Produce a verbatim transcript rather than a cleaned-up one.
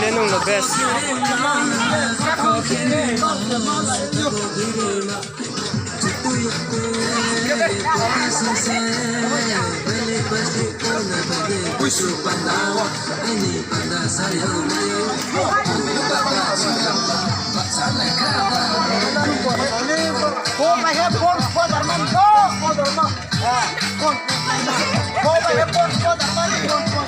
Rule nung no best. Go by here, Paul Spider-Man, go! Go by here, Paul Spider-Man, go!